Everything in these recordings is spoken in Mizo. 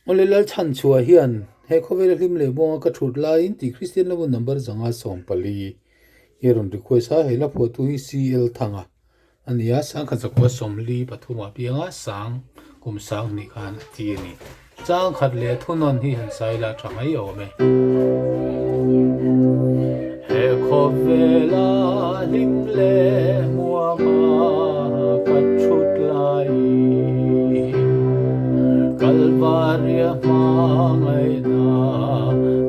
Awle Lalchhanchhuah hian he khawvela hlim leh muanga ka thut laiin tih Kristian lamah number 514 hi a rawn request a, he hla phuahtu hi CL Thanga a ni a, sangkhat zakua 43 ah pianga sang kum 2000 khan a thi a ni. Changkhat leh thunawn hi han sai la tha mai awm e. He khawvela hlim leh muanga ka thut laiin Kalvaria hmangaihna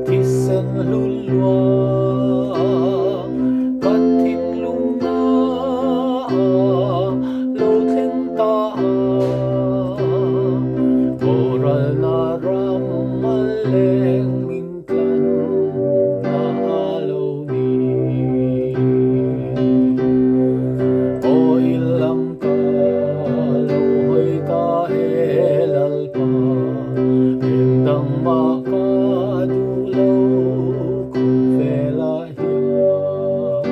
thisen hlu luang ka thinlung ah lo thleng ta a. Boralna ram a leng min tlan na a lo ni. Aw i lam ka lo hawi ta e Lalpa, eng dang mah ka duh lo khawvelah hian.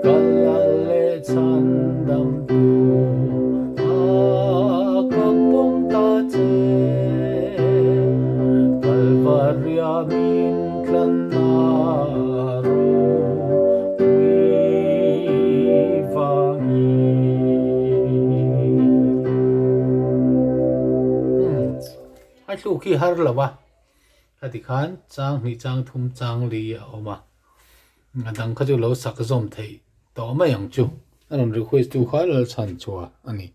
Ka lal leh chhan dam tu a ka pawm ta che. Kalvaria min tlan na ropui vangin. A thluk hi har lo a, khati khan chang hnih chang thum chang li a awm a, a dang kha chu lo sak zawm theih tawh mai ang chu. A rawn request tu kha Lalchhanchhuah a ni.